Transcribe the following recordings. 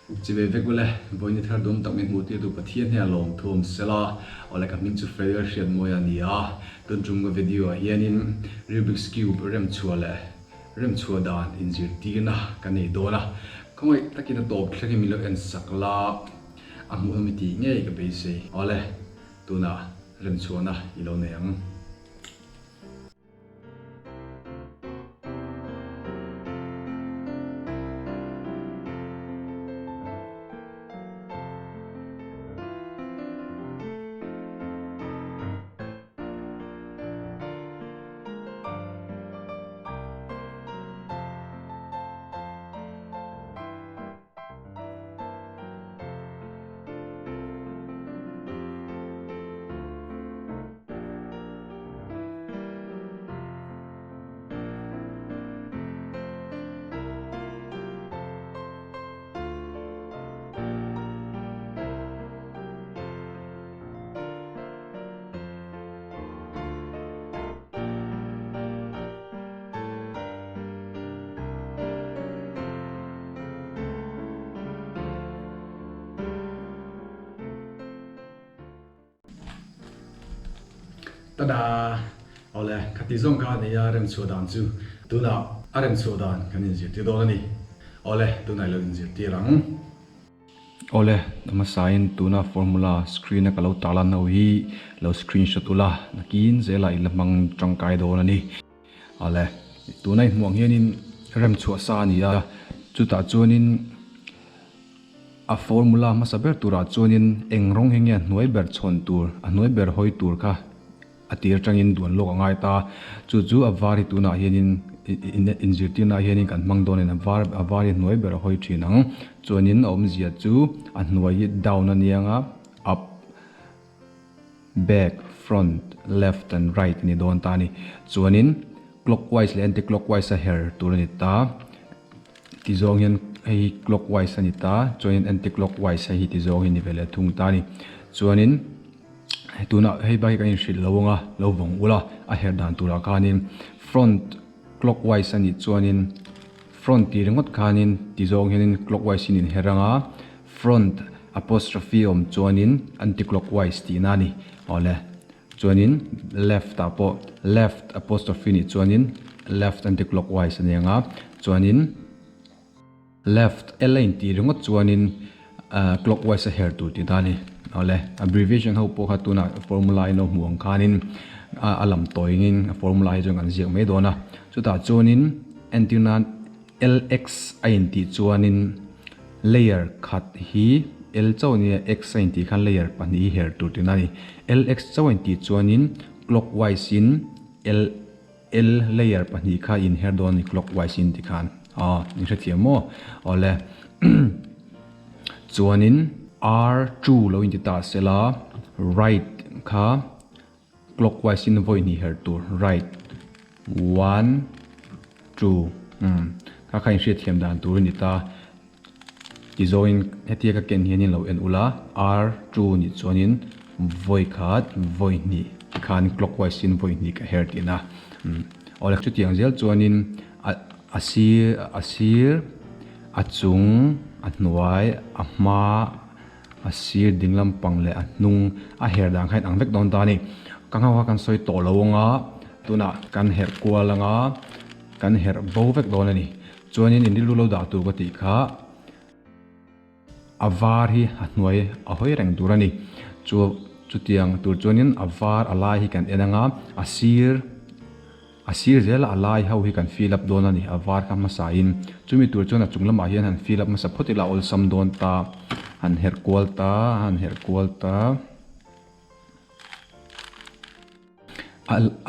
Chivei vek ule, vawiin thar dum tak min hmuh tirtu Pathian hian lawm thu awm sela, awle ka hming chu Freddy Hriatmawia a ni a, tun tum ka video ah hianin Rubik's Cube remchhuah leh remchhuah dan inzirtirna ka nei dawn a, khawngaih takin a tawp thleng hi min lo en sak la, a hmuhnawm i tih ngei ka beisei. Awle, tunah remchhuahna i lo nei ang. Tada! Awle, khati zawng kha nia remchhuah dan chu tunah a remchhuah dan kan inzirtir dawn a ni. Awle, tunah i lo inzirtir ang. Awle, a hmasain tuna formula screen a ka lo tarlan ho hi lo screenshot ula, nakin zelah i la hmang tangkai dawn a ni. Awle, tuna i hmuh ang hianin remchhuah sa a ni a, chutah chuanin a formula hmasa ber turah chuanin eng rawng hi nge a hnuai ber chhawn tur, a hnuai ber hawi tur kha A tir atangin duan lawk a ngai ta. Chu chu a var hi tunah hianin inzirtirnaah hianin kan hmang dawnin a var a var hi hnuai ber a hawi thin ang. Chuanin a awmzia chu a hnuai hi down a nia nga up, back, front, left and right a ni dawn ta a ni. Chuanin clockwise leh anti-clockwise a her tur a ni ta. Tizawng hian hei hi clockwise a ni ta chuanin anti-clockwise hei hi tizawng hi a ni ve leh thung ta a ni. Chuanin. Tunah hei bike a inhrilh lo anga lo vawng ula a herh dan turah khanin front clockwise a nih chuanin front tih ringawt khanin ti zawng hianin clockwise in inher anga front apostrophe awm chuanin anti-clockwise tihna a ni awle chuanin left ah pawh left apostrophe nih chuanin left anti-clockwise a ni anga chuanin. Left L a intih ringawt chuanin clockwise a her tur tih ta a ni. Awle, abbreviation ho pawh kha tunah formula in lo hmuh ang khanin a lam tawiin a formula hi chuan kan ziak mai dawn a. Chutah chuanin entir nan LX a intih chuanin layer khat hi L chauh a nia X a intih khan layer pahnih hi her tur tihna a ni. LX chauh a intih chuanin clockwise in L L layer pahnih kha in her dawn a ni clockwise in tikhan aw in hrethiam maw awle chuanin R2 lo in ti ta sela right kha clockwise in vawi hnih her tur right one two umm kha kha in hriatthiam dan tur a ni ta tizawngin hetia ka ken hian in lo en ula R2 nih chuanin vawi khat vawi hnih tikhan clockwise in vawi hnih ka her tihna umm awle chutiang zel chuanin a a sir a sir a chung a hnuai a hma a sir ding lampang leh a hnung a her dan kha in ang vek dawn ta a ni ka nghauh kha kan sawi tawh lo anga tunah kan herh kual anga kan herh bo vek dawn a ni. Chuanin in rilru lo dah tur ka tih kha a var hi a hnuai a hawi reng tur a ni. Chu chutiang tur chuanin a var a lai hi kan en anga a sir a sir zela a lai ho hi kan fill up dawn a ni a var kha hmasa in. Chumi tur chuan a chung lamah hian han fill up hmasa phawt ila a awlsam dawn ta han herh kual ta han herh kual ta.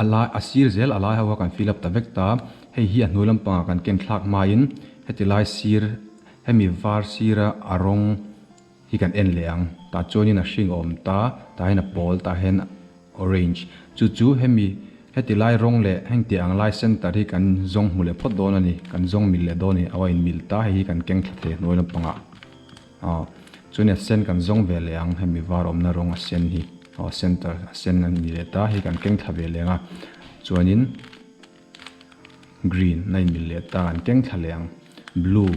A lai a sir zel a lai ho a kan fill up ta vek ta hei hi a hnuai lampangah kan ken thlak hmain heti lai sir hemi var sira a rawng hi kan en leh ang tah chuanin a hring a awm ta tah hian a pawl tah hian orange chu chu hemi heti lai rawng leh hengti ang lai center hi kan zawng hmu leh phawt dawn a ni kan zawng mil leh dawn a ni a in mil ta hei hi kan keng thla thei a hnuai lampangah. Aw chuan a sen kan zawng ve leh ang hemi var awmna rawng a sen hi aw center a sen a ni leh ta hei kan keng thla ve leh ang a chuanin green a inmil leh ta kan keng thla leh ang blue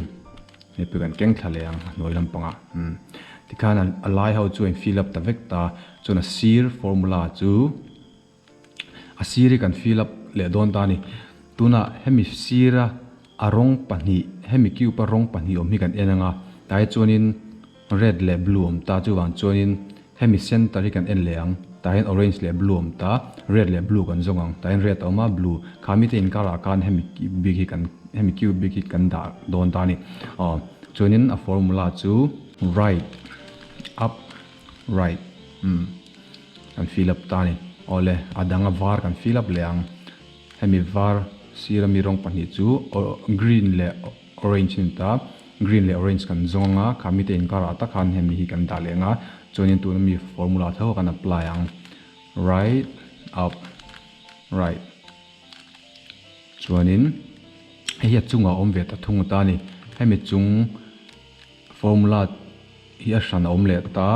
Hei pawh kan keng thla leh ang a hnuai lampangah umm tikhan a lai ho chu a in fill up ta vek ta chuan a sir formula chu a sir hi kan fill up leh dawn ta a ni. Tunah hemi sira a rawng pahnih hemi cube a rawng pahnih awm hi kan en ang a tlai chuanin red leh blue awm ta chuvang chuanin hemi center hi kan en leh ang tah hian orange leh blue awm ta red leh blue kan zawng ang tah hian red a awm a blue kha mite inkarah khan hemi bik hi kan hemi cube bik hi kan dah dawn ta a ni aw chuanin a formula chu right up right umm kan fill up ta a ni awle a dang a var kan fill up leh ang hemi var sir ami rawng pahnih chu green leh orange a ni ta green leh orange kan zawng anga kha mite inkarah tak khan hemi hi kan dah leh anga chuanin tuna mi formula tho kan apply ang right up right chuanin hei hi a chungah a awm ve ta thung ta a ni hemi chung formula hi a hran a awm leh ta.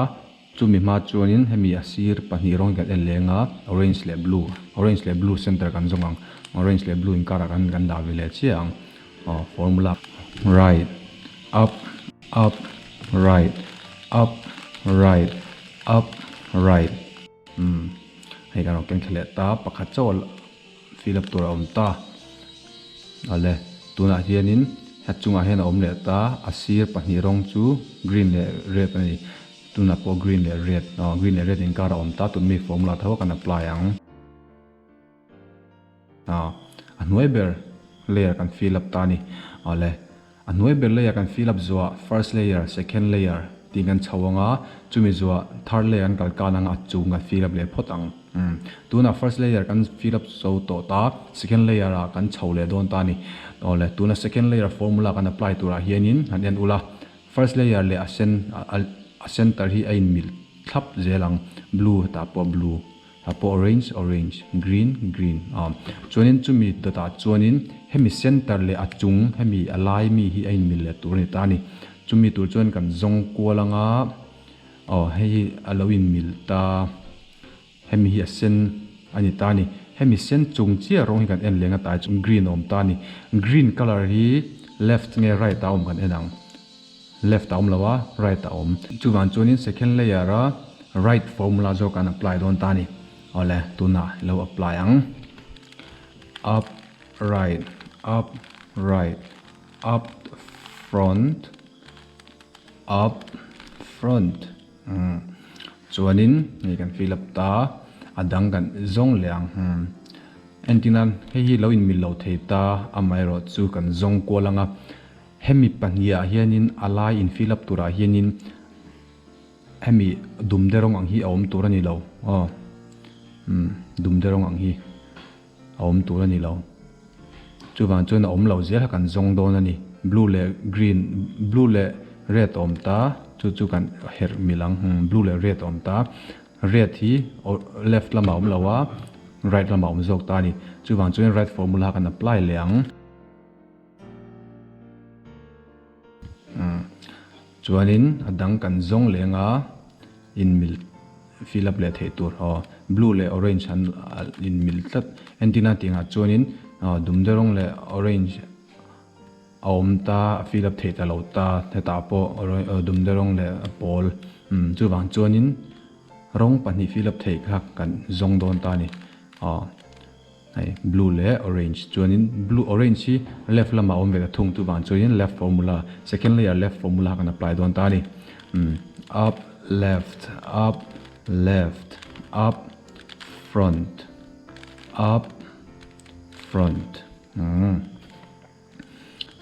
Chumi hma chuanin hemi a sir pahnih rawng hi kan en leng a, orange leh blue, orange leh blue center kan zawng ang, orange leh blue inkarah khan kan dah ve leh chiah ang, aw formula. Right, up, up, right, up, right, up, right, umm hei kan rawn keng thla leh ta, pakhat chauh a fill up tur a awm ta, awle tunah hianin a chungah hian a awm leh ta, a sir pahnih rawng chu green leh red a ni. Tunah pawh green leh red aw green leh red inkar a awm ta tun mi formula tho kan apply ang. Aw a hnuai ber layer kan fill up ta a ni. Awle a hnuai ber layer kan fill up zuah first layer second layer tih kan chho ang a chumi zuah third layer kan kal kan ang a chung kan fill up leh phawt ang. Umm tunah first layer kan fill up zo tawh ta second layer ah kan chho leh dawn ta a ni. Awle tuna second layer formula kan apply turah hianin han en ula. First layer leh a sen a center hi a inmil thlap zel ang, blue tah pawh blue tah pawh orange orange green green a chuanin chumi dawtah chuanin hemi center leh a chung hemi a lai mi hi a inmil leh tur a ni ta a ni chumi tur chuan kan zawng kual anga aw hei hi a lo inmil ta hemi hi a sen a ni ta a ni hemi sen chung chiah rawng hi kan en leng a tai chu green a awm ta a ni green colour hi left nge right ah a awm kan en ang left ah a awm lo a right ah a awm chuvang chuanin second layer a right formula zawk an apply dawn ta a ni awle tunah ilo apply ang up right up right up front up front. Umm chuanin hei kan fill up ta a dang kan zawng leh ang umm entir nan hei hi lo inmil lo thei ta amaherawh chu kan zawng kual ang a hemi pahnih ah hianin a lai in fill up turah hianin hemi dum de rawng ang hi a awm tur a ni lo aw umm dum de rawng ang hi a awm tur a ni lo chuvang chuan a awm lo zel kha kan zawng dawn a ni blue leh green blue leh red a awm ta chu chu kan herh mil ang umm blue leh red a awm ta red hi left lamah a awm lo a right lamah a awm zawk ta a ni chuvang chuan right formula kan apply leh ang. Chuanin a dang kan zawng leng a inmil fill up leh theih tur aw blue leh orange an inmil tlat entirna tih angah chuanin aw dumde rawng leh orange a awm ta a fill up theih ta lo ta hetah pawh dumde rawng leh a pawl chuvang chuanin rawng pahnih fill up theih kha kan zawng dawn ta a ni aw. Hei blue leh orange chuanin blue orange hi left lamah a awm ve ta thung chuvang chuanin left formula second layer left formula kan apply dawn ta a ni umm up left up left up front up front umm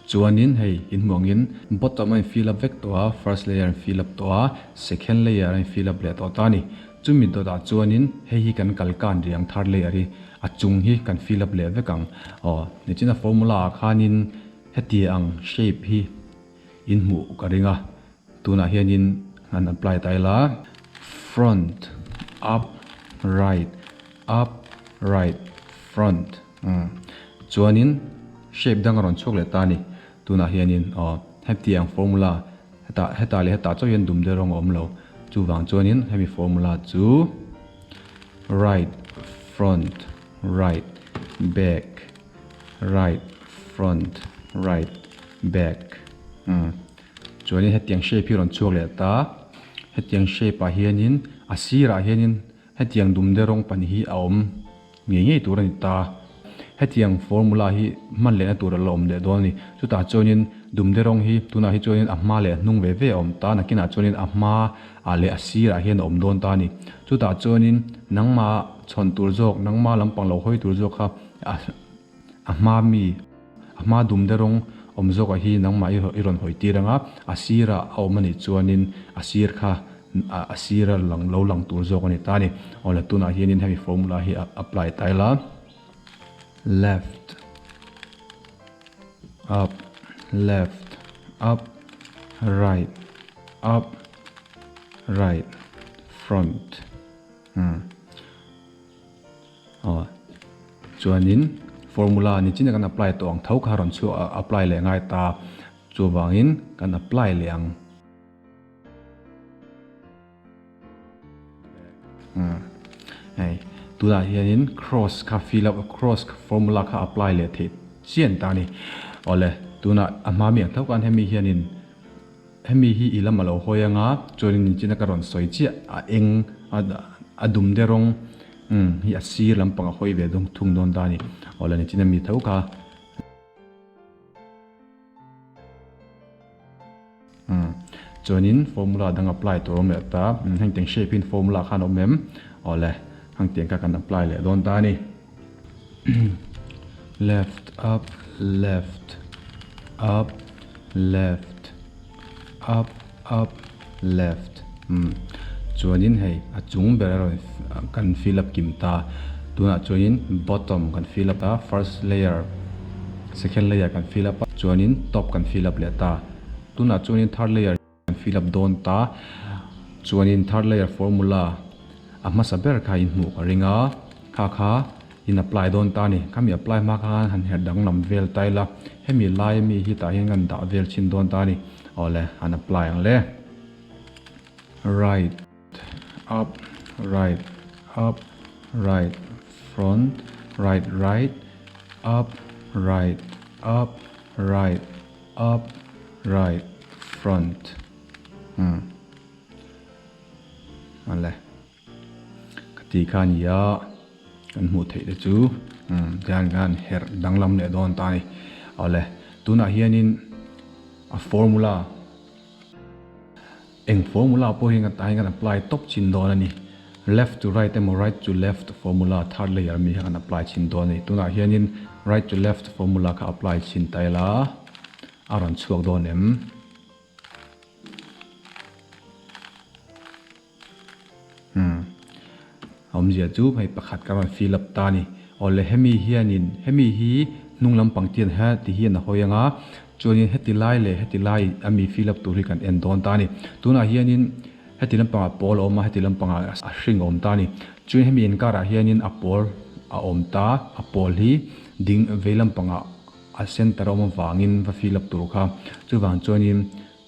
chuanin hei inhmuh angin bottom a in fill up vek tawh a first layer a in fill up tawh a second layer a in fill up leh tawh ta a ni chumi dawtah chuanin hei hi kan kal kan riang third layer hi a chung hi kan fill up leh vek ang aw nichina formula ah khanin heti ang shape hi inhmuh ka ring a tunah hianin an apply ta ila front up right up right front. Umm chuanin shape dang a rawn chhuak leh ta a ni. Tunah hianin aw heti ang formula hetah hetah leh hetah chauh hian dum deuh rawng a awm lo. Chuvang chuanin hemi formula chu right front right back right front right back umm. Chuanin hetiang shape hi a rawn chhuak leh ta. Hetiang shape ah hianin a sirah hianin hetiang dumde rawng pahnih hi a awm ngei ngei tur a ni ta. Hetiang formula hi hman lehna tur a la awm leh dawn a ni. Chutah chuanin dumde rawng hi tunah hi chuanin a hma leh a hnung ve ve a awm ta. Nakinah chuanin a hma ah leh a sirah hian a awm dawn ta a ni. Chutah chuanin nangmah chhawn tur zawk, nangmah lampang lo hawi tur zawk kha a a hma mi a hma dumde rawng awm zawkah hi nangmah i rawn hawi tir ang a, a sirah a awm a nih chuanin a sir kha a sira lang lo lang tur zawk a ni ta a ni. Awle tunah hianin hemi formula hi a apply ta ila left up left up right up right front umm. Aw chuanin formula ni chin a kan apply tawh ang tho kha rawn chhuah a apply leh ngai ta chuvangin kan apply leh ang. Umm hei tunah hianin cross kha fill up cross formula kha apply leh theih chian ta a ni. Awle tunah a hma mi ang tho khan hemi hianin hemi hi i lam a lo hawi anga chuanin nichina ka rawn sawi chiah a eng a dum de rawng umm hi a sir lampang a hawi ve thung dawn ta a ni. Awle nichina mi tho kha. Umm chuanin formula dang apply tur awm leh ta umm heng tiang shape in formula khan a awm em awle heng tiang kha kan apply leh dawn ta a ni left up left up left up up left umm chuanin hei a chung ber a rawn kan fill up kim ta tunah chuanin bottom kan fill up a first layer second layer kan fill up a chuanin top kan fill up leh ta. Tunah chuanin third layer kan fill up dawn ta, chuanin third layer formula a hmasa ber kha in hmuh ka ring a, kha kha in apply dawn ta a ni. Khami apply hma khan han herh danglam vel ta ila, hemi lai ami hi tah hian kan dah vel chhin dawn ta a ni. Awle, han apply ang le. Right, up, right, up, right, front, right, right, up, right, up, right. Up, right, front umm awle ka ti kha a ni a kan hmuh theih te chu umm tihian kan herh danglam leh dawn ta a ni awle tunah hianin a formula Eng formula pawh hi tah hian kan apply tawp chin dawn a ni. Left to right emaw right to left formula third layer ami kha kan apply chin dawn a ni. Tunah hianin right to left formula kha apply chin ta ila a rawn chhuak dawn em? Umm a awmzia chu hei pakhat ka rawn fill up ta a ni. Awle hemi hianin hemi hi hnung lampang tian he ti hian a hawi ang a, chuanin heti lai leh heti lai ami fill up tur hi kan en dawn ta a ni. Tunah hianin heti lampangah pawl a awm a, heti lampangah a hring a awm ta a ni. Chuan hemi inkarah hianin a pawl a awm ta, a pawl hi ding vei lampangah a center a awm avangin va fill up tur kha. Chuvang chuanin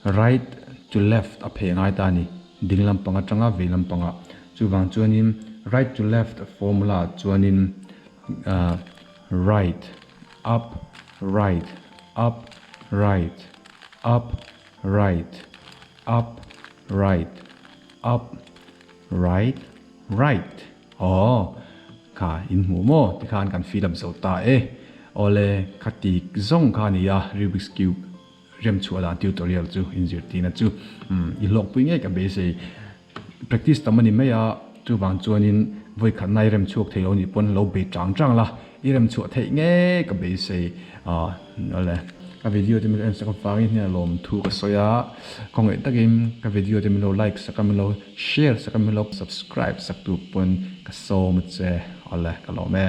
Right to left a pheh ngai ta a ni, ding lampang atanga vei lampangah. Chuvang chuanin right to left formula chuanin right, up, right, up, right, up, right, up, right, up, right, right. Aw, kha in hmuh maw? Tikhan kan fill up zo ta e. Awle, khatik zawng kha a ni a, Rubik's Cube. Remchhuah dan tutorial chu inzirtirna chu i hlawkpui ngei ka beisei. Practice tam a ni mai a, chuvang chuanin vawi khatna i remchhuak thei lo nih pawn lo bei chang chang la, i remchhuah theih ngei ka beisei awle. Ka video te min lo en sak avangin hian a lawmthu ka sawi a, khawngaih takin ka video te min lo like sak a, min lo share sak a, min lo subscribe sak tu pawn ka sawm a che awle ka lawm e.